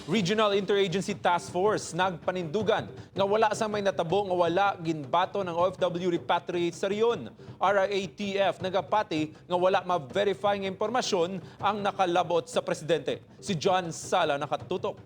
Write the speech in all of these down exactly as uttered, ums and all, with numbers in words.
Regional Interagency Task Force nagpanindugan nga wala sang may natabo nga wala ginbaton ang O F W repatriate sa rehiyon. R I A T F nagapati nga wala ma-verify nga impormasyon ang nakalabot sa presidente. Si John Sala nakatutok.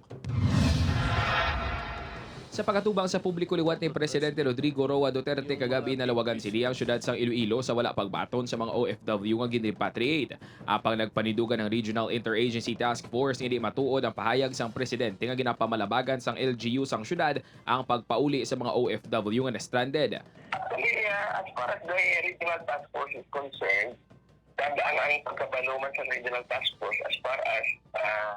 Sa pagkatubang sa publiko liwat ni Presidente Rodrigo Roa Duterte kagabi, nalawagan sini ang siyudad sang Iloilo sa wala pagbaton sa mga O F W nga ginrepatriate. Apang nagpanindugan ang Regional Interagency Task Force nga indi matuod ang pahayag sang presidente nga ginapamalabagan sang L G U sang siyudad ang pagpauli sa mga O F W nga na-stranded. Actually, uh, as far as the regional task force is concerned, kag ang, ang pagkabalo man sa regional task force as far as uh,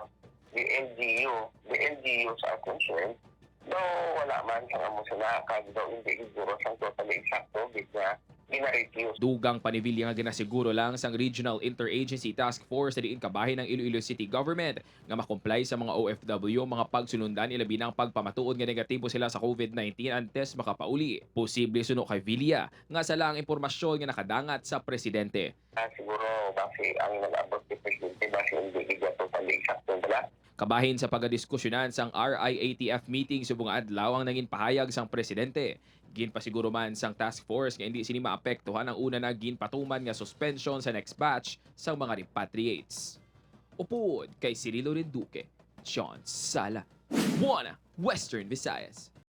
the L G U, the L G Us are concerned, no, wala man sa amo sila, kag daw hindi siguro sang totally eksakto gid nga gina-refuse. Dugang pa ni Villa nga ginasiguro lang sang Regional Interagency Task Force sa diin kabahin ang Iloilo City Government nga makomply sa mga O F W ang mga pagsulundan, ilabi na ang pagpamatuod nga negatibo sila sa COVID nineteen antes makapauli. Posible, suno kay Villa, nga sala ang impormasyon nga nakadangat sa presidente. Ah, siguro basi ang nag-abot ni Presidente, basi hindi gid totally eksakto bala. Kabahin sa pagadiskusyonan sang R I A T F meeting subong nga adlaw ang nangin pahayag sang presidente, ginpasiguro man sang task force nga indi sini maapektuhan ang una na ginpatuman nga suspension sa next batch sang mga repatriates. Upod kay Cirilo Renduque, John Sala, One Western Visayas.